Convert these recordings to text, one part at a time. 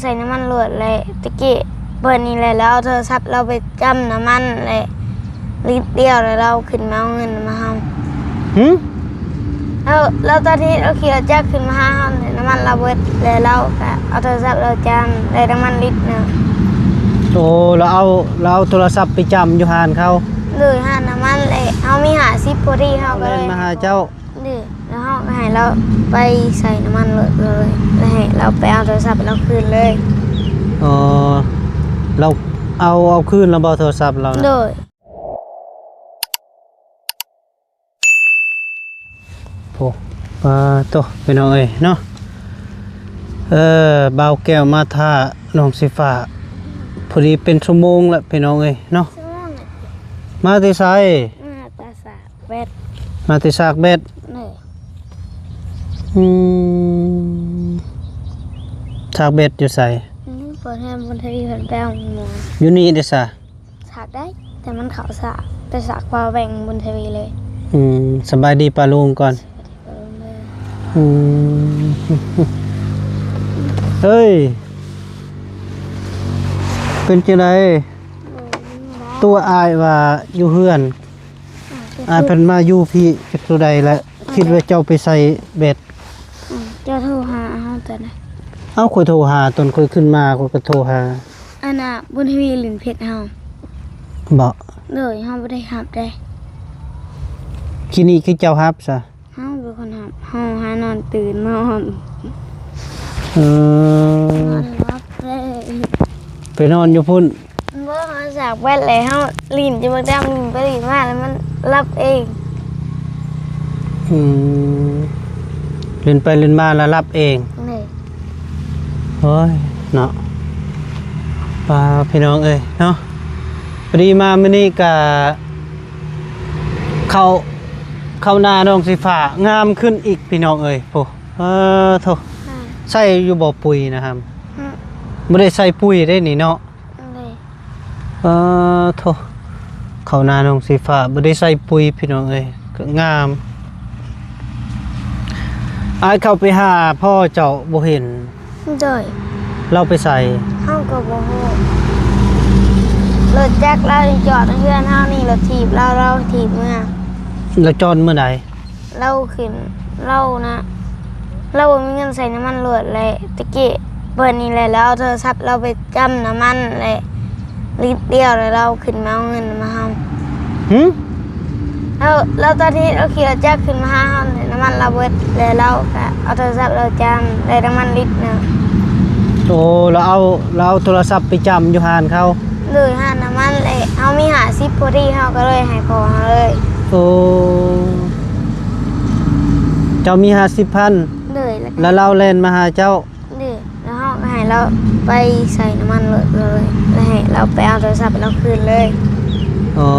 ໃສ່ນ້ຳມັນລົດ ແລະ ຕະກີ້ເພິ່ນນີ້ແຫຼະ ລາວເອົາໂທລະສັບລາວໄປຈ້ຳນ້ຳມັນ ແລະ ລິດດຽວ ແລ້ວລາວຂຶ້ນມາເອົາເງິນມາເຮົາ. ຫື? ແລ້ວ ແລ້ວຕອນທີ່ລາວຂີ່ລົດຈັກຂຶ້ນມາຫາເຮົາ ນ້ຳມັນລາວເບິດ ແລ້ວລາວກໍເອົາໂທລະສັບລາວຈ້ຳ ໄດ້ນ້ຳມັນລິດໜຶ່ງ. ໂອ້ ລາວເອົາ ລາວເອົາໂທລະສັບໄປຈ້ຳຢູ່ຮ້ານເຂົາ? ໂດຍ ຮ້ານນ້ຳມັນ ແລະ ເຮົາມີຫ້າສິບພໍດີ ເຮົາກໍເລີຍມາຫາເຈົ້າ. ນີ້ ແລ້ວເຮົາກໍໃຫ້ລາວໄປໃສ່ນ້ຳມັນລົດເລີຍ ແລ້ວໃຫ້ລາວໄປເອົາໂທລະສັບລາວຄືນເລີຍ. ອໍ ລາວເອົາ ເອົາຄືນແລ້ວບໍ່ໂທລະສັບລາວນະ? ໂດຍ. ໂອ້ ປາໂຕ ພີ່ນ້ອງເອີຍເນາະ. ເອີ ບ່າວແກ້ວມາຖ້ານ້ອງສີຟ້າ ພໍດີເປັນຊົ່ວໂມງແລ້ວ ພີ່ນ້ອງເອີຍເນາະ. ຊົ່ວໂມງແລ້ວ. ມາແຕ່ໃສ? ມາແຕ່ສາກແບັດ. ມາແຕ່ສາກແບັດ? ໂດຍ. ອືມ ສາກແບັດຢູ່ໃສ? ອືມ ບໍ່ແທມ ບຸນທະວີເພິ່ນໄປເອົາໝໍ. ຢູ່ນີ້ເດ້ສະ? ສາກໄດ້ ແຕ່ມັນເຂົ້າສາກ ໄປສາກພາແບ່ງບຸນທະວີເລີຍ. ອືມ ສະບາຍດີປ້າລຸງກ່ອນ. ອືມ ເອີຍ ເປັນຈັ່ງໃດ? ຕົວະອ້າຍວ່າຢູ່ເຮືອນ ອ້າຍເພິ່ນມາຢູ່ພີ້ຈັກເທົ່າໃດແລ້ວ ຄິດວ່າເຈົ້າໄປໃສ່ແບັດ. ເຈົ້າໂທຫາເຮົາຕອນໃດ? ເອົ້າ ຂ້ອຍໂທຫາຕອນຂ້ອຍຂຶ້ນມາ ຂ້ອຍກໍໂທຫາ. ອັນນ່າ ບຸນທະວີຫຼິ້ນເພັດເຮົາ. ບໍ່? ໂດຍ ເຮົາບໍ່ໄດ້ຮັບເດ້. ຂີ້ນີ້ຄືເຈົ້າຮັບຊະ? ເຮົາເປັນຄົນຮັບ ເຮົາຫານອນຕື່ນມານອນ. ເອີ ນອນຫຼັບເລີຍ. ໄປນອນຢູ່ພຸ້ນ? ບໍ່ ເຮົາສາກແບັດແລ້ວ ເຮົາຫຼິ້ນຢູ່ບັກດຳ ຫຼິ້ນໄປຫຼິ້ນມາແລ້ວມັນຫຼັບເອງ. ອືມ ຫຼິ້ນໄປຫຼິ້ນມາແລ້ວຫຼັບເອງ. ນີ້ ໂອ້ຍເນາະ ປ້າ ພີ່ນ້ອງເອີຍເນາະ. ພໍດີມາມື້ນີ້ກະເຂົ້າ ເຂົ້າໜ້ານ້ອງສີຟ້າງາມຂຶ້ນອີກ ພີ່ນ້ອງເອີຍ. ໂອ້ ເອີ ໂທ້ ໃສ່ຢູ່ບໍ່ປຸ໋ຍນະຫຳ? ບໍ່ໄດ້ໃສ່ປຸ໋ຍເດ້ນີ້ເນາະ. ເອີ ໂທ້ ເຂົ້າໜ້ານ້ອງສີຟ້າບໍ່ໄດ້ໃສ່ປຸ໋ຍ ພີ່ນ້ອງເອີຍ ກໍງາມ. ອ້າຍເຂົ້າໄປຫາພໍ່ເຈົ້າບໍ່ເຫັນ. ໂດຍ. ລາວໄປໃສ? ເຮົາກໍບໍ່ຮູ້. ລົດຈັກລາວຍັງຈອດໃນເຮືອນເຮົານີ້ ລົດຖີບລາວ ລາວຖີບເມືອ. ລາວຈອດມື້ໃດ? ລາວຂຶ້ນ ລາວນະ ລາວບໍ່ມີເງິນໃສ່ນ້ຳມັນລົດ ແລະ ຕະກີ້ເພິ່ນນີ້ແຫຼະ ລາວເອົາໂທລະສັບລາວໄປຈ້ຳນ້ຳມັນ ແລະ ລິດດຽວ ແລ້ວລາວຂຶ້ນມາເອົາເງິນມາເຮົາ. ຫື? ແລ້ວ ແລ້ວຕອນທີ່ລາວຂີ່ລົດຈັກຂຶ້ນມາຫາເຮົາ ນ້ຳມັນລາວເບິດ ແລ້ວລາວກໍເອົາໂທລະສັບລາວຈ້ຳ ໄດ້ນ້ຳມັນລິດໜຶ່ງ. ໂອ້ ລາວເອົາ ລາວເອົາໂທລະສັບໄປຈ້ຳຢູ່ຮ້ານເຂົາ? ໂດຍ ຮ້ານນ້ຳມັນ ແລະ ເຮົາມີຫ້າສິບພໍດີ ເຮົາກໍເລີຍໃຫ້ພໍ່ເຮົາເລີຍ. ໂອ້ ເຈົ້າມີຫ້າສິບພັນ? ໂດຍ. ແລ້ວລາວແລ່ນມາຫາເຈົ້າ? ໂດຍ. ແລ້ວເຮົາກໍໃຫ້ລາວໄປໃສ່ນ້ຳມັນລົດເລີຍ ແລ້ວໃຫ້ລາວໄປເອົາໂທລະສັບລາວຄືນເລີຍ. ອໍ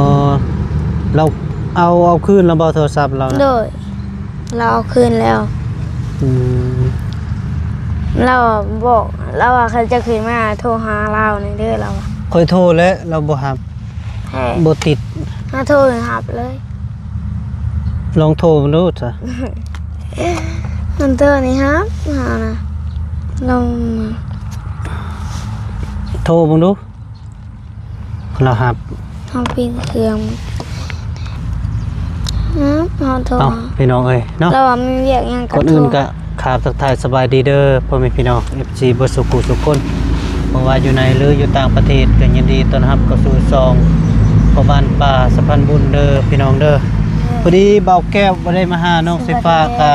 ລາວເອົາ ເອົາຄືນແລ້ວບໍ່ໂທລະສັບລາວນະ? ໂດຍ. ລາວເອົາຄືນແລ້ວ. ອືມ ລາວບອກ ລາວວ່າ ຄັນເຈົ້າຂຶ້ນມາໂທຫາລາວແດ່ເດີ ລາວວ່າ. ຂ້ອຍໂທແລ້ວ ລາວບໍ່ຮັບ. ແທ້? ບໍ່ຕິດ. ຫາໂທໃຫ້ຮັບເລີຍ. ລອງໂທເບິ່ງດູຊະ. ມັນໂທໃຫ້ຮັບ ຫານະ. ລອງໂທເບິ່ງດູ. ລາວຮັບ. ເຮົາປິດເຄື່ອງ. ຮະ? ເຮົາໂທ. ເອົ້າ ພີ່ນ້ອງເອີຍເນາະ, ລາວວ່າມີວຽກຫຍັງກໍ ກ່ອນອື່ນກໍຂາບທັກທາຍສະບາຍດີເດີ ພໍ່ແມ່ພີ່ນ້ອງ ເອັຟຊີ ເບິດສູ່ຜູ້ສູ່ຄົນ, ບໍ່ວ່າຢູ່ໃນ ຫຼື ຢູ່ຕ່າງປະເທດ ກໍຍິນດີຕ້ອນຮັບເຂົ້າສູ່ຊ່ອງພໍ່ບ້ານປ່າສະພານບຸນເດີ ພີ່ນ້ອງເດີ. ເອີ ພໍດີບ່າວແກ້ວບໍ່ໄດ້ມາຫານ້ອງສີຟ້າ ສະບາຍດີ ກໍ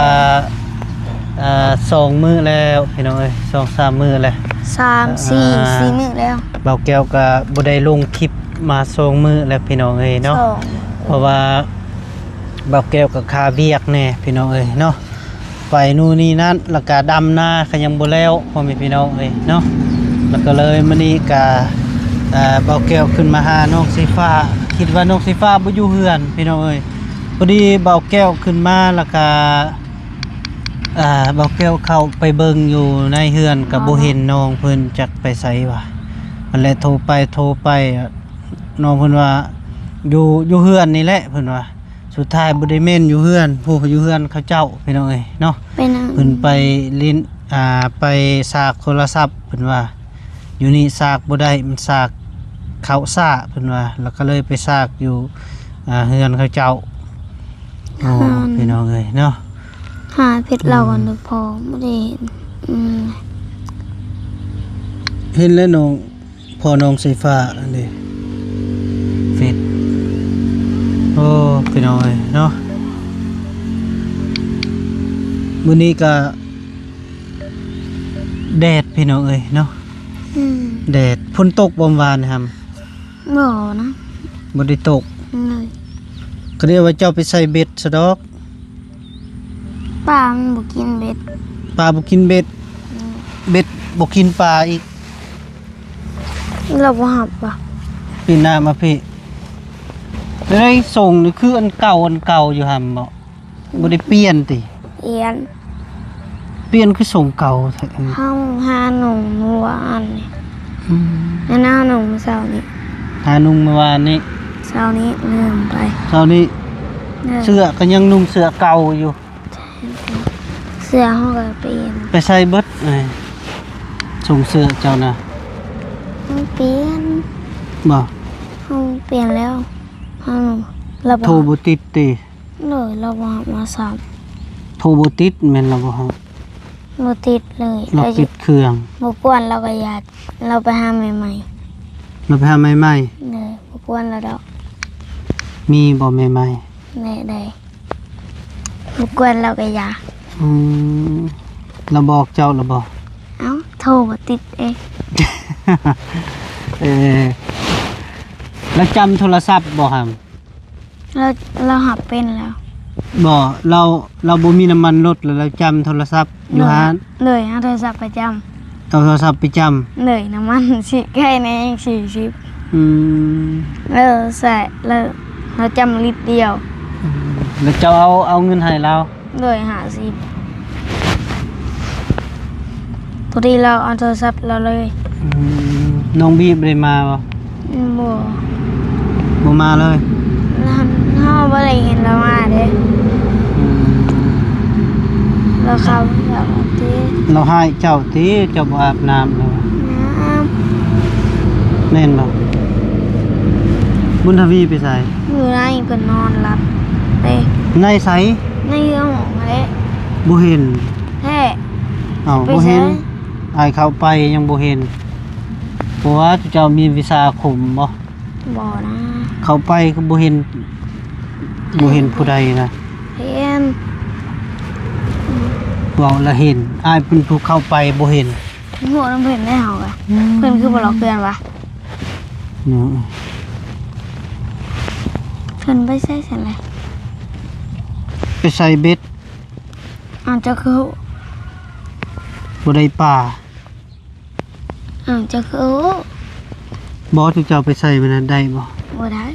ອ່າ ສອງມື້ແລ້ວພີ່ນ້ອງເອີຍ, ສອງສາມມື້ແລ້ວ ສາມ ອ່າ ສີ່ ສີ່ມື້ແລ້ວ. ບ່າວແກ້ວກໍບໍ່ໄດ້ລົງຄລິບມາສອງມື້ແລ້ວພີ່ນ້ອງເອີຍເນາະ, ສອງ ເພາະວ່າບ່າວແກ້ວກໍຄາວຽກແດ່ພີ່ນ້ອງເອີຍເນາະ, ໄປນູ່ນນີ້ນັ້ນ ແລ້ວກໍດຳນາກໍຍັງບໍ່ແລ້ວ ພໍ່ແມ່ພີ່ນ້ອງເອີຍເນາະ. ແລ້ວກໍເລີຍມື້ນີ້ກໍ ອ່າ ບ່າວແກ້ວຂຶ້ນມາຫານ້ອງສີຟ້າ, ຄິດວ່ານ້ອງສີຟ້າບໍ່ຢູ່ເຮືອນພີ່ນ້ອງເອີຍ. ພໍດີບ່າວແກ້ວຂຶ້ນມາ ແລ້ວກໍ ອ່າ ບ່າວແກ້ວເຂົ້າໄປເບິ່ງຢູ່ໃນເຮືອນ ກໍບໍ່ເຫັນນ້ອງເພິ່ນຈັກໄປໃສຫວາ. ຫັ້ນແຫຼະ ໂທໄປໂທໄປ ນ້ອງເພິ່ນວ່າຢູ່ ຢູ່ເຮືອນນີ້ແຫຼະເພິ່ນວ່າ. ສຸດທ້າຍບໍ່ໄດ້ແມ່ນຢູ່ເຮືອນ ຜູ້ຢູ່ເຮືອນເຂົາເຈົ້າພີ່ນ້ອງເອີຍເນາະ, ເພິ່ນໄປຫຼິ້ນ ອ່າ ໄປສາກໂທລະສັບ ເພິ່ນວ່າ ຢູ່ນີ້ສາກບໍ່ໄດ້ ມັນສາກເຂົ້າຊ້າ ເພິ່ນວ່າ ແລ້ວກໍເລີຍໄປສາກຢູ່ ອ່າ ເຮືອນເຂົາເຈົ້າ. ໂອ້ ອືມ ພີ່ນ້ອງເອີຍເນາະ ຫາເຟສລາວກ່ອນເດີ ອືມ ພໍ່ ບໍ່ໄດ້ເຫັນ ອືມ ເຫັນແລ້ວນ້ອງ ພໍ່ນ້ອງສາຍຟ້າອັນນີ້ ເຟສ ໂອ້ ພີ່ນ້ອງເອີຍເນາະ ມື້ນີ້ກໍແດດ ພີ່ນ້ອງເອີຍເນາະ ອືມ ແດດ. ຝົນຕົກບໍ່ວານນີ້ຫຳ? ບໍ່ນະ ບໍ່ໄດ້ຕົກ ອືມ ກໍເລີຍວ່າເຈົ້າໄປໃສ່ເບັດຊະດອກ. ປາມັນບໍ່ກິນເບັດ ປາບໍ່ກິນເບັດ ອືມ ເບັດບໍ່ກິນປາອີກ ລາວບໍ່ຮັບວ່າ ປີນໜ້າມາພີ້ ໄດ້ສົ່ງນີ້ຄືອັນເກົ່າ ອັນເກົ່າຢູ່ຫັ້ນບໍ? ອືມ ບໍ່ໄດ້ປ່ຽນຕິ? ປ່ຽນ ປ່ຽນຄືສົ່ງເກົ່າແທ້? ເຮົາຫານຸ່ງມື້ວານນີ້ ອືມ ຫາໜານຸ່ງມື້ເຊົ້ານີ້ ຫານຸ່ງມື້ວານນີ້ ເຊົ້ານີ້ລືມໄປ ເຊົ້ານີ້ ເອີ ເສື້ອກໍຍັງນຸ່ງເສື້ອເກົ່າຢູ່ ເສື້ອເຮົາກໍປ່ຽນ ໄປໃສ່ເບິດ ເອີ ສົ່ງເສື້ອເຈົ້ານະ ມັນປ່ຽນ ບໍ່ ເຮົາປ່ຽນແລ້ວ ເຮົາ ລາວບໍ່ ໂທບໍ່ຕິດຕິ? ໂດຍ ລາວບໍ່ຮັບໂທລະສັບ ໂທບໍ່ຕິດ ແມ່ນລາວບໍ່ຮັບ ບໍ່ຕິດເລີຍ ລາວປິດເຄື່ອງ ບໍ່ກວນລາວກໍຢ່າ ລາວໄປຫາໃໝ່ໆ ລາວໄປຫາໃໝ່ໆ ໂດຍ ບໍ່ກວນລາວດອກ ມີບໍ່ໃໝ່ໆ ແມ່ນໃດ ບໍ່ກວນລາວກໍຢ່າ ອືມ ລາວບອກເຈົ້າລະບໍ່? ເອົ້າ ໂທບໍ່ຕິດເອງ ເອີ ລາວຈຳໂທລະສັບບໍ່ຫຳ? ລາວ ລາວຫາເປັນແລ້ວ ບໍ່ ລາວ ລາວບໍ່ມີນ້ຳມັນລົດ ແລ້ວລາວຈຳໂທລະສັບຢູ່ຮ້ານ ໂດຍ ເອົາໂທລະສັບໄປຈຳ ເອົາໂທລະສັບໄປຈຳ ໂດຍ ນ້ຳມັນຊິໃກ້ແດ່ ສີ່ສິບ ອືມ ເອີ ໃສ່ ແລ້ວ ລາວຈຳລິດດຽວ ອືມ ແລ້ວເຈົ້າເອົາ ເອົາເງິນໃຫ້ລາວ? ໂດຍ ຫ້າສິບ ພໍດີລາວເອົາໂທລະສັບລາວເລີຍ ອືມ ນ້ອງບີບໍ່ໄດ້ມາບໍ່? ອືມ ບໍ່ ບໍ່ມາເລີຍ ເຮົາ ເຮົາບໍ່ໄດ້ເຫັນລາວມາເດ້ ອືມ ລາວເຂົ້າແລ້ວຕິ ລາວຮ້າຍເຈົ້າຕິ ເຈົ້າບໍ່ອາບນ້ຳລາວ ອາບ ແມ່ນບໍ່? ບຸນທະວີໄປໃສ? ຢູ່ໃນ ເພິ່ນນອນຫຼັບເດ້ ໃນໃສ? ໃນຫ້ອງຫັ້ນແຫຼະ ບໍ່ເຫັນແທ້ ເອົ້າ ບໍ່ເຫັນ ອ້າຍເຂົ້າໄປຍັງບໍ່ເຫັນ ເພາະວ່າເຈົ້າມີວິຊາຄົມບໍ່? ບໍ່ນະ ເຂົ້າໄປກໍບໍ່ເຫັນ ບໍ່ເຫັນຜູ້ໃດນະ ເຫັນ ເວົ້າລະເຫັນ ອ້າຍເປັນຜູ້ເຂົ້າໄປບໍ່ເຫັນ ຮູ້ນຳເພິ່ນໄດ້ເຮົາກະ ອືມ ເພິ່ນຄືບໍ່ລັອກເຮືອນວະ ເນາະ ເພິ່ນໄປໃສຊັ້ນລະ ໄປໃສ່ເບັດ ອ້າວ ເຈົ້າຄືຮູ້ ບໍ່ໄດ້ປາ ອ້າວ ເຈົ້າຄືຮູ້ ບໍ່ ທີ່ເຈົ້າໄປໃສ່ມື້ນັ້ນໄດ້ບໍ່? ບໍ່ໄດ້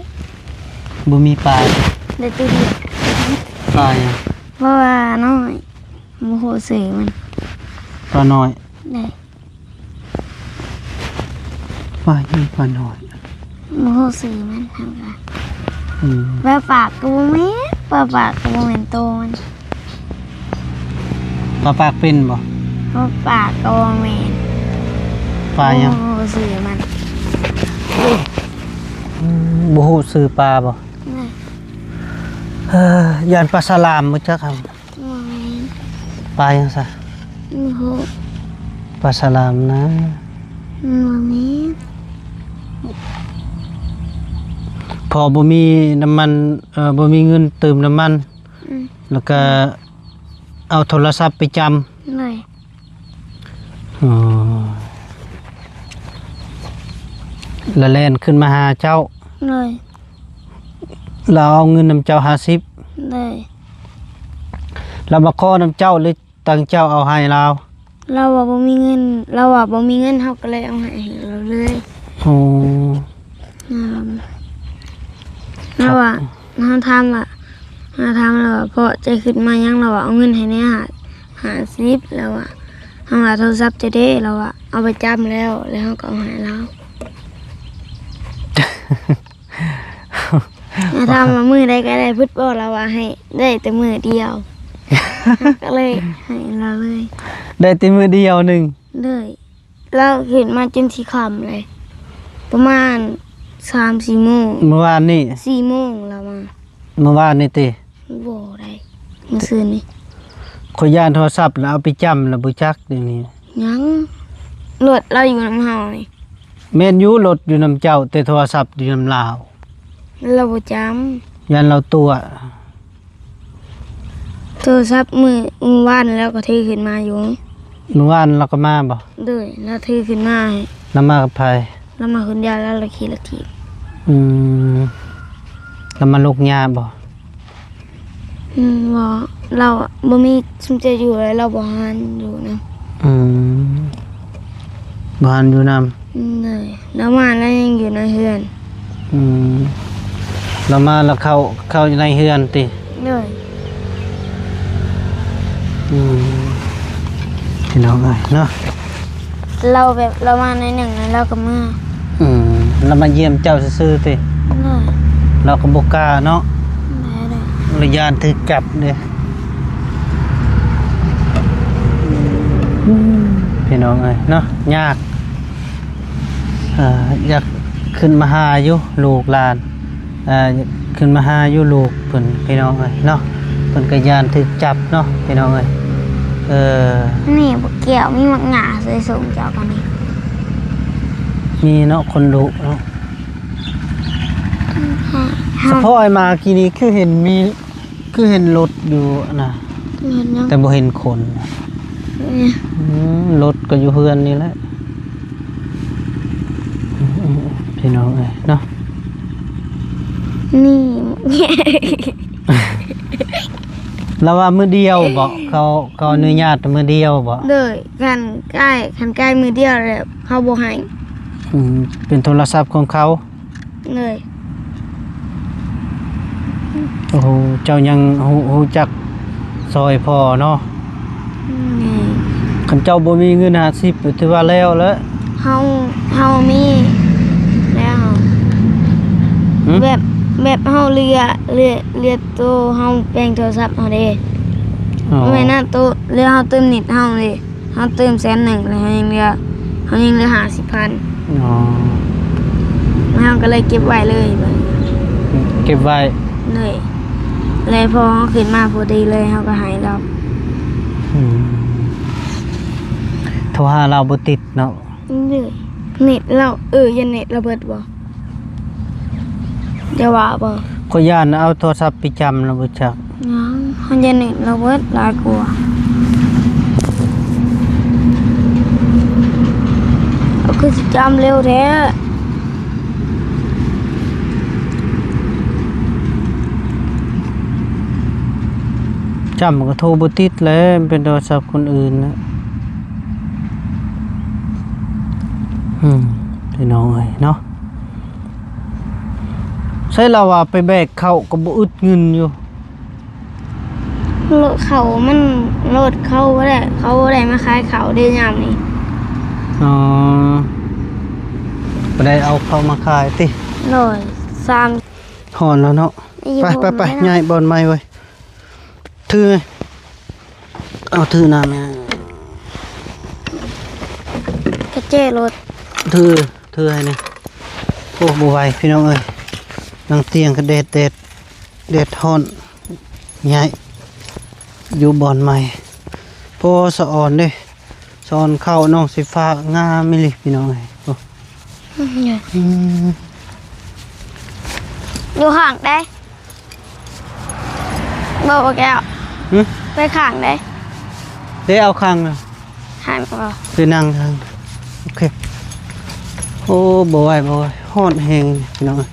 ບໍ່ມີປາ ໄດ້ໂຕດຽວ ປາຫຍັງ? ປາຫວານ້ອຍ ບໍ່ຮູ້ຊື່ມັນ ປານ້ອຍ ໄດ້ ປາຫຍັງ ປານ້ອຍ ບໍ່ຮູ້ຊື່ມັນ ເຮົາກະ ອືມ ປາປາກກໍບໍ່ແມ່ນ ປາປາກກໍບໍ່ແມ່ນໂຕມັນ ປາປາກເປັນບໍ່? ປາປາກກໍບໍ່ແມ່ນ ປາຫຍັງ? ບໍ່ຮູ້ຊື່ມັນ ອືມ ບໍ່ຮູ້ຊື່ປາບໍ່? ນະ ເອີ ຢ້ານປາສະຫຼາມບໍ່ຈັກຫັ້ນ ບໍ່ແມ່ນ ປາຫຍັງຊະ? ບໍ່ຮູ້ ປາສະຫຼາມນະ ບໍ່ແມ່ນ ພໍບໍ່ມີນ້ຳມັນ ເອີ ບໍ່ມີເງິນເຕີມນ້ຳມັນ ອືມ ແລ້ວກະເອົາໂທລະສັບໄປຈຳ ໂດຍ ອໍ ລະແລ່ນຂຶ້ນມາຫາເຈົ້າ ໂດຍ ລາວເອົາເງິນນຳເຈົ້າຫ້າສິບ ໂດຍ ລາວມາຂໍນຳເຈົ້າ ຫຼື ຕັ້ງເຈົ້າເອົາໃຫ້ລາວ? ລາວວ່າບໍ່ມີເງິນ ລາວວ່າບໍ່ມີເງິນ ເຮົາກໍເລີຍເອົາໃຫ້ລາວເລີຍ ອໍ ອືມ ລາວວ່າ ເຮົາຖາມວ່າ ເຮົາຖາມລາວວ່າ ເພາະເຈົ້າຄິດມາຫຍັງ? ລາວວ່າ ເອົາເງິນໃຫ້ແດ່ ຫ້າ ຫ້າສິບ ລາວວ່າ ເຮົາວ່າ ໂທລະສັບເຈົ້າເດ້? ລາວວ່າ ເອົາໄປຈຳແລ້ວ ແລ້ວເຮົາກໍເອົາໃຫ້ລາວ ເຮົາຖາມວ່າ ມື້ໃດກໍໄດ້ ເພິ່ນບອກລາວວ່າ ໃຫ້ໄດ້ແຕ່ມື້ດຽວ ກໍເລີຍໃຫ້ລາວເລີຍ ໄດ້ແຕ່ມື້ດຽວໜຶ່ງ ໂດຍ ລາວຂຶ້ນມາຈົນຊິຄ່ຳເລີຍ ປະມານສາມສີ່ໂມງ ມື້ວານນີ້ ສີ່ໂມງລາວມາ ມື້ວານນີ້ຕິ? ບໍ່ໄດ້ ມື້ຊືນນີ້ ຂ້ອຍຢ້ານໂທລະສັບລະເອົາໄປຈ້ຳລະບໍ່ຈັກດຽວນີ້ ຍັງ ລົດລາວຢູ່ນຳເຮົານີ້ ແມ່ນຢູ່ ລົດຢູ່ນຳເຈົ້າ ແຕ່ໂທລະສັບຢູ່ນຳລາວ ລາວບໍ່ຈ້ຳ ຢ້ານລາວຕົວະ ໂທລະສັບມື້ ມື້ວານລາວກໍຖືຂຶ້ນມາຢູ່ ມື້ວານລາວກໍມາບໍ່? ໂດຍ ລາວຖືຂຶ້ນມາ ລາວມາກັບໃຜ? ລາວມາຄົນດຽວ ລາວ ລາວຂີ່ລົດຖີບ ອືມ ລາວມາລົກຫຍ້າບໍ່? ອືມ ບໍ່ ລາວບໍ່ມີສຸມເຈົ້າຢູ່ ແລະ ລາວບໍ່ຫັນຢູ່ນຳ ອືມ ບໍ່ຫັນຢູ່ນຳ ໂດຍ ລາວມາລາວຍັງຢູ່ໃນເຮືອນ ອືມ ລາວມາລາວເຂົ້າ ເຂົ້າຢູ່ໃນເຮືອນຕິ? ໂດຍ ອືມ ພີ່ນ້ອງເອີຍເນາະ ລາວແບບລາວມາໜ້ອຍໜຶ່ງແລ້ວລາວກໍເມືອ ອືມ ລາວມາຢ້ຽມເຈົ້າຊື່ໆຕິ? ໂດຍ ລາວກໍບໍ່ກ້າເນາະ ໂດຍ ລະຢ້ານຖືກຈັບເດ້ ພີ່ນ້ອງເອີຍເນາະ ຍາກ ເອີ ຢາກຂຶ້ນມາຫາຢູ່ລູກຫຼານ ເອີ ຂຶ້ນມາຫາຢູ່ລູກເພິ່ນ ພີ່ນ້ອງເອີຍເນາະ ເພິ່ນກໍຢ້ານຖືກຈັບເນາະ ພີ່ນ້ອງເອີຍ ເອີ ນີ້ບັກແກ້ວ ມີໝາກຫຍ້າໃສ່ສົ່ງເຈົ້າກັນນີ້ ມີເນາະ ຄົນດຸເນາະ ສະເພາະອ້າຍມາກີ້ນີ້ຄືເຫັນມີ ຄືເຫັນລົດຢູ່ຫັ້ນນະ ແຕ່ບໍ່ເຫັນຄົນ ອືມ ລົດກໍຢູ່ເຮືອນນີ້ແຫຼະ ອືມ ພີ່ນ້ອງເອີຍເນາະ ນີ້ ລາວວ່າມື້ດຽວບໍ? ເຂົາ ເຂົາອະນຸຍາດມື້ດຽວບໍ? ໂດຍ ຄັນໃກ້ ຄັນໃກ້ມື້ດຽວແລ້ວເຂົາບໍ່ໃຫ້ ອືມ ເປັນໂທລະສັບຂອງເຂົາ ເລີຍ ໂອ້ໂຫ ເຈົ້າຍັງຮູ້ ຮູ້ຈັກຊ່ອຍພໍ່ເນາະ ແມ່ນ ຄັນເຈົ້າບໍ່ມີເງິນຫ້າສິບ ຖືວ່າແລ້ວແຫຼະ ເຮົາ ເຮົາມີແລ້ວ ຫື? ແບບ ແບບເຮົາເຫຼືອ ເຫຼືອ ເຫຼືອໂຕເຮົາແປງໂທລະສັບເຮົາເດ້ ອໍ ແມ່ນນະ ໂຕ ເຫຼືອເຮົາເຕີມເນັດເຮົາເດ້ ເຮົາເຕີມແສນໜຶ່ງ ແລ້ວເຮົາຍັງເຫຼືອ ເຮົາຍັງເຫຼືອຫ້າສິບພັນ ອໍ ເຮົາກໍເລີຍເກັບໄວ້ເລີຍ ເກັບໄວ້ ໂດຍ ແລ້ວພໍເຮົາຂຶ້ນມາພໍດີເລີຍ ເຮົາກໍໃຫ້ລາວ ອືມ ໂທຫາລາວບໍ່ຕິດເນາະ ໂດຍ ເນັດລາວ ເອີ ຢ້ານເນັດລາວເບິດບໍ? ຢ່າວ່າບໍ່ ຂ້ອຍຢ້ານເອົາໂທລະສັບໄປຈ້ຳລະບໍ່ຈັກ ຍັງ ເຮົາຢ້ານເນັດລາວເບິດຫຼາຍກວ່າ ເຮົາຄືຊິຈ້ຳເລັວແທ້ ຈ້ຳກໍໂທບໍ່ຕິດແຫຼະ ມັນເປັນໂທລະສັບຄົນອື່ນນະ ອືມ ພີ່ນ້ອງເອີຍເນາະ ໃຊ້ລາວວ່າໄປແບກເຂົ້າກໍບໍ່ອຶດເງິນຢູ່ ລົດເຂົ້າມັນ ລົດເຂົາບໍ່ໄດ້ ເຂົາບໍ່ໄດ້ມາຂາຍເຂົ້າເດ້ຍາມນີ້ ອໍ ບໍ່ໄດ້ເອົາເຂົ້າມາຂາຍຕິ? ໂດຍ ສາມ ຮ້ອນແລ້ວເນາະ ໄປ ໄປ ໄປ ຍ້າຍບ່ອນໃໝ່ເວີຍ ຖື ເອົາຖືນ້ຳ ກະແຈລົດ ຖື ຖືໃຫ້ແດ່ ໂອ້ ບໍ່ໄຫວພີ່ນ້ອງເອີຍ ນັ່ງຕຽງກະແດດ ແດດ ແດດຮ້ອນ ຍ້າຍຢູ່ບ່ອນໃໝ່ ໂອ້ ສະອອນເດ້ ສະອອນເຂົ້ານ້ອງສີຟ້າງາມອີ່ຫຼີພີ່ນ້ອງເອີຍ ໂອ້ ອືມ ຢູ່ຂ້າງໃດ? ບໍ່ ບໍ່ແກ້ວ ຫຶ? ໄປຂ້າງໃດ? ເດ້ ເອົາຂ້າງນະ ຂ້າງບໍ່? ຄືນັ່ງຂ້າງ ໂອເຄ ໂອ້ ບໍ່ໄຫວ ບໍ່ໄຫວ ຮ້ອນແຮງພີ່ນ້ອງເອີຍ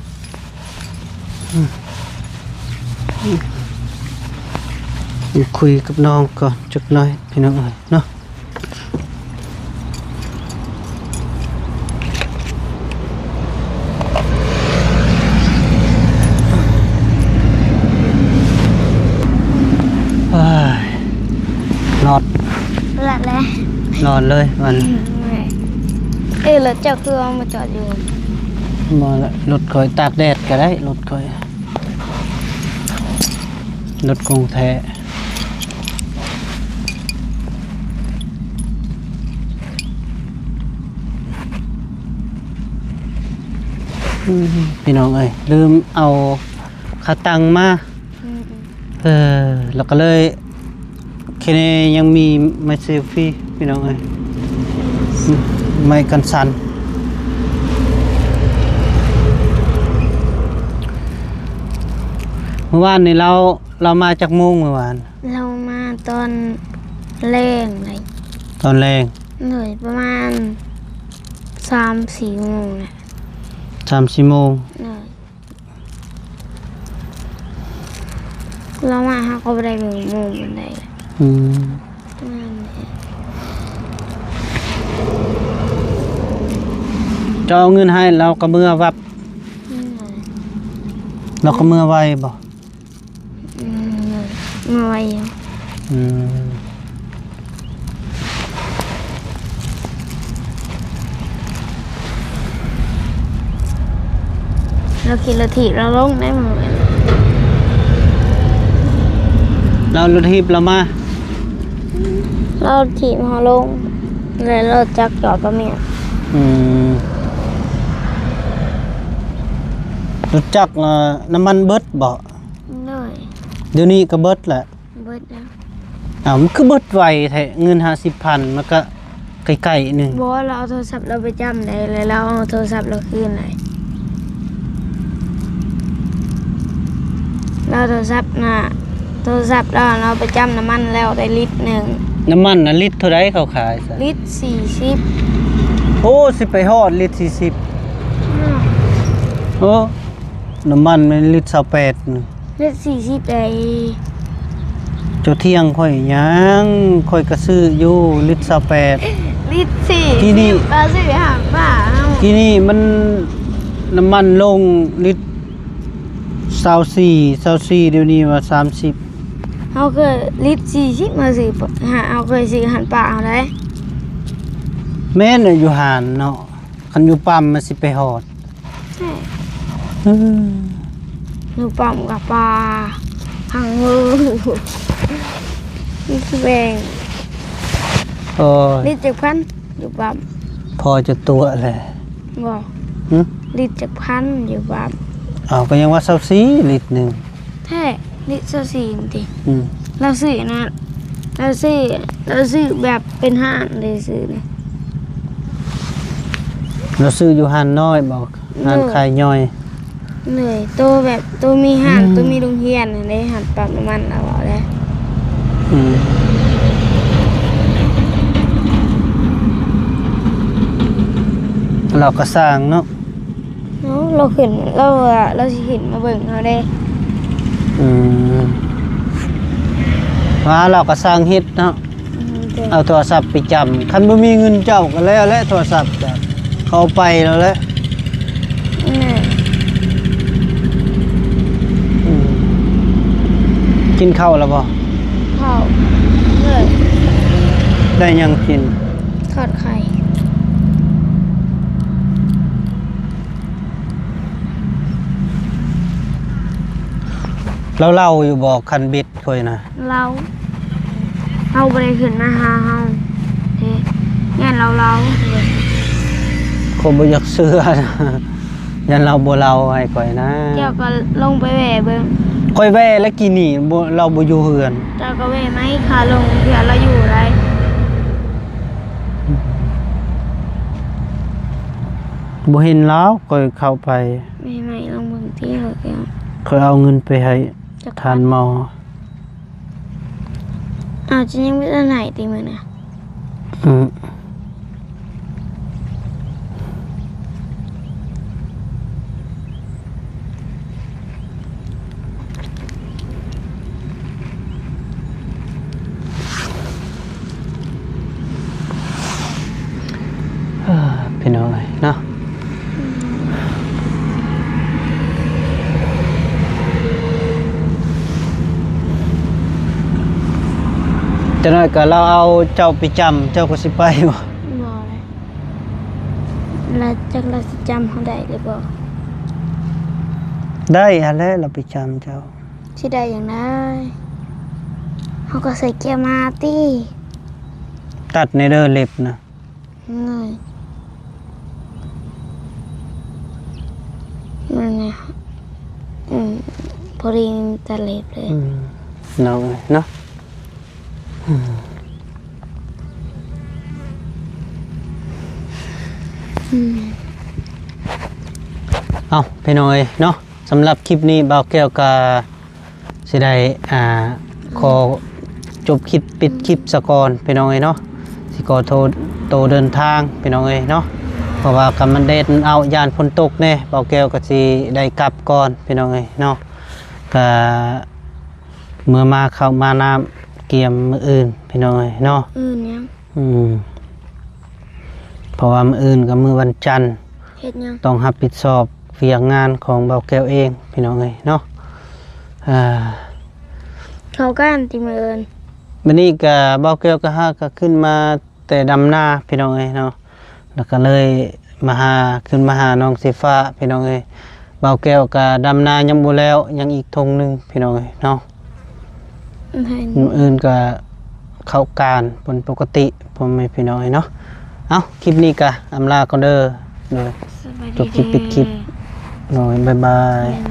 ອືມ ຄຸຍກັບນ້ອງກ່ອນຈັກໜ້ອຍພີ່ນ້ອງເອີຍເນາະ. ເອີຍ ລອດ ລອດແລ້ວ ລອດເລີຍມັນ ເອີ ລົດເຈົ້າຄືເອົາມາຈອດຢູ່ ບໍ່ລະ ລົດຂ້ອຍຕາກແດດກໍໄດ້ ລົດຂ້ອຍ ລົດກົງແທ້. ອືມ ພີ່ນ້ອງເອີຍ ລືມເອົາຂາຕັ້ງມາ. ອືມ ເອີ ແລ້ວກໍເລີຍ ແຄ່ນີ້ຍັງມີໄມ້ເຊລຟີ ພີ່ນ້ອງເອີຍ ໄມ້ກັນສັ່ນ. ມື້ວານນີ້ລາວ ລາວມາຈັກໂມງມື້ວານ? ລາວມາຕອນແລງໄດ໋. ຕອນແລງ? ໂດຍ ປະມານສາມສີ່ໂມງແຫຼະ. ສາມສີ່ໂມງ? ໂດຍ. ລາວມາເຮົາກໍບໍ່ໄດ້ເບິ່ງໂມງປານໃດ. ອືມ ປະມານນີ້. ເຈົ້າເອົາເງິນໃຫ້ລາວກໍເມືອວັບ. ອືມ ລາວກໍເມືອໄວບໍ່? ອືມ ເມືອໄວຢູ່. ອືມ ລາວຂີ່ລົດຖີບລາວລົງໄດ້ມື້ນັ້ນ. ລາວລົດຖີບລາວມາ? ລາວຖີບເຮົາລົງ ແລ້ວລົດຈັກຈອດປະເມຍ. ອືມ ລົດຈັກ ເອີ ນ້ຳມັນເບິດບໍ່? ໂດຍ. ດຽວນີ້ກໍເບິດແຫຼະ. ເບິດແລ້ວ. ອ້າວ ມັນຄືເບິດໄວແທ້ ເງິນຫ້າສິບພັນ ມັນກໍໃກ້ໆໜຶ່ງ. ບໍ່ ລາວເອົາໂທລະສັບລາວໄປຈ້ຳໄດ໋ ແລ້ວລາວເອົາໂທລະສັບລາວຄືນໄດ໋. ລາວໂທລະສັບນະ ໂທລະສັບລາວ ລາວໄປຈ້ຳນ້ຳມັນແລ້ວໄດ້ລິດໜຶ່ງ. ນ້ຳມັນນະລິດເທົ່າໃດເຂົາຂາຍຊະ? ລິດສີ່ສິບ. ໂອ້ ຊິໄປຮອດລິດສີ່ສິບ. ອືມ ໂອ້ ນ້ຳມັນແມ່ນລິດຊາວແປດ. ເຮັດສີ່ສິບໃດ. ເຈົ້າຖຽງຂ້ອຍຫຍັງ? ຂ້ອຍກະຊື້ຢູ່ລິດຊາວແປດ ລິດສີ່ສິບ ຊື້ຫາປ້າເຮົາ. ກີ້ນີ້ມັນນ້ຳມັນລົງລິດຊາວສີ່ ຊາວສີ່ ດຽວນີ້ວ່າສາມສິບ. ເຮົາເຄີຍລິດສີ່ສິບມາຊື້ ເຮົາເຄີຍຊື້ຫັ້ນປ້າເຮົາໄດ໋. ແມ່ນແຫຼະ ຢູ່ຮ້ານເນາະ ຄັນຢູ່ປ້ຳມັນຊິໄປຮອດ. ແທ້ ອືມ ຢູ່ປ້ຳກັບປ້າ ພັງເວີ ມີຄືແບງ. ໂອ້ຍ ລິດຈັກພັນຢູ່ປ້ຳ? ພໍຈະຕົວະແຫຼະ. ບໍ່ ຫຶ? ລິດຈັກພັນຢູ່ປ້ຳ? ເອົາ ກໍຍັງວ່າຊາວສີ່ລິດໜຶ່ງ. ແທ້ ລິດຊາວສີ່ນີ້ຕິ. ອືມ ລາວຊື້ນະ ລາວຊື້ ລາວຊື້ແບບເປັນຮ້ານເດ້ ຊື້ນີ້. ລາວຊື້ຢູ່ຮ້ານນ້ອຍບໍ່? ຮ້ານຂາຍຍ່ອຍ. ໂດຍ ໂຕແບບໂຕມີຮ້ານ ອືມ ໂຕມີໂຮງຮຽນຫັ້ນເດ້ ຮ້ານປ້ຳນ້ຳມັນລາວເວົ້າເດ້. ອືມ ລາວກໍຊ່າງເນາະ. ເອົາ ລາວຂຶ້ນ ລາວວ່າລາວຊິຂຶ້ນມາເບິ່ງເຮົາເດ້. ອືມ ວ່າລາວກໍຊ່າງເຮັດເນາະ. ອືມ ໂດຍ ເອົາໂທລະສັບໄປຈ້ຳ ຄັນບໍ່ມີເງິນເຈົ້າກໍແລ້ວແຫຼະ ໂທລະສັບເຂົາເອົາໄປແລ້ວແຫຼະ. ແມ່ນ. ອືມ ກິນເຂົ້າແລ້ວບໍ່? ເຂົ້າ ເລີຍ. ໄດ້ຫຍັງກິນ? ທອດໄຂ່. ລາວເລົ່າຢູ່ບໍ່ ຄັນບິດຂ້ອຍນະ? ເລົ່າ ເຮົາບໍ່ໄດ້ຂຶ້ນມາຫາເຮົາເດ້ ຢ້ານລາວເລົ່າ. ຂ້ອຍບໍ່ຢາກເຊື່ອນະ ຢ້ານລາວບໍ່ເລົ່າໃຫ້ຂ້ອຍນະ. ເຈົ້າກໍລົງໄປແວ່ເບິ່ງ. ຂ້ອຍແວ່ແລ້ວກີ້ນີ້ບໍ່ ລາວບໍ່ຢູ່ເຮືອນ. ເຈົ້າກໍແວ່ໃໝ່ ຂາລົງເທື່ອລາວຢູ່ໄດ໋. ບໍ່ເຫັນລາວ ຂ້ອຍເຂົ້າໄປ. ແມ່ໃໝ່ລອງເບິ່ງຕິ ຂ້ອຍເອົາເງິນໄປໃຫ້ທ່ານໝໍ. ອ້າວ ເຈົ້າຍັງບໍ່ທັນໄດ້ຕິມື້ນະ? ອືມ. ເອີ ພີ່ນ້ອງເອີຍເນາະ ຈັກໜ້ອຍກໍລາວເອົາເຈົ້າໄປຈ້ຳ ເຈົ້າກໍຊິໄປບໍ່? ບໍ່ແຫຼະ. ລະຈັກລາວຊິຈຳເຮົາໄດ້ຫຼືບໍ່? ໄດ້ຫັ້ນແຫຼະ ລາວໄປຈຳເຈົ້າ. ຊິໄດ້ຫຍັງໄດ້? ເຮົາກໍໃສ່ແກ້ວມາຕິ. ຕັດແດ່ເດີເລັບນະ. ເອີຍ. ພໍດີຕາແຫຼບເລີຍ ອືມ ນ້ອງເອີຍເນາະ ອືມ ອືມ ເອົ້າ ພີ່ນ້ອງເອີຍເນາະ ສຳລັບຄລິບນີ້ ບ່າວແກ້ວກະຊິໄດ້ ອ່າ ຂໍຈົບຄລິບ ປິດຄລິບສາກ່ອນ ພີ່ນ້ອງເອີຍເນາະ ຊິຂໍໂຕ ໂຕເດີນທາງ ພີ່ນ້ອງເອີຍເນາະ ເພາະວ່າກຳມັນແດດມັນເອົາ ຢ້ານຝົນຕົກແດ່ ບ່າວແກ້ວກໍຊິໄດ້ກັບກ່ອນ ພີ່ນ້ອງເອີຍເນາະ ກະເມືອມາເຂົ້າມານ້ຳກຽມມື້ອື່ນ ພີ່ນ້ອງເອີຍເນາະ ອືມ ອືມ ເພາະວ່າມື້ອື່ນກໍມື້ວັນຈັນ ເຮັດຫຍັງ? ຕ້ອງຮັບຜິດຊອບວຽກງານຂອງບ່າວແກ້ວເອງ ພີ່ນ້ອງເອີຍເນາະ ອ່າ ເຂົ້າການຕິມື້ອື່ນ ມື້ນີ້ກະບ່າວແກ້ວກະຫາກະຂຶ້ນມາແຕ່ດຳນາ ພີ່ນ້ອງເອີຍເນາະ ແລ້ວກະເລີຍມາຫາ ຂຶ້ນມາຫານ້ອງສີຟ້າ ພີ່ນ້ອງເອີຍ ບ່າວແກ້ວກະດຳນາຍັງບໍ່ແລ້ວ ຍັງອີກທົ່ງໜຶ່ງ ພີ່ນ້ອງເອີຍເນາະ ແມ່ນ ມື້ອື່ນກະເຂົ້າການເປັນປົກກະຕິ ພໍ່ແມ່ພີ່ນ້ອງເອີຍເນາະ ເອົ້າ ຄລິບນີ້ກະອຳລາກ່ອນເດີ ໂດຍ ສະບາຍດີ ຈົບຄລິບ ເດີ ປິດຄລິບ ໂດຍ ບາຍບາຍ ແມ່ນ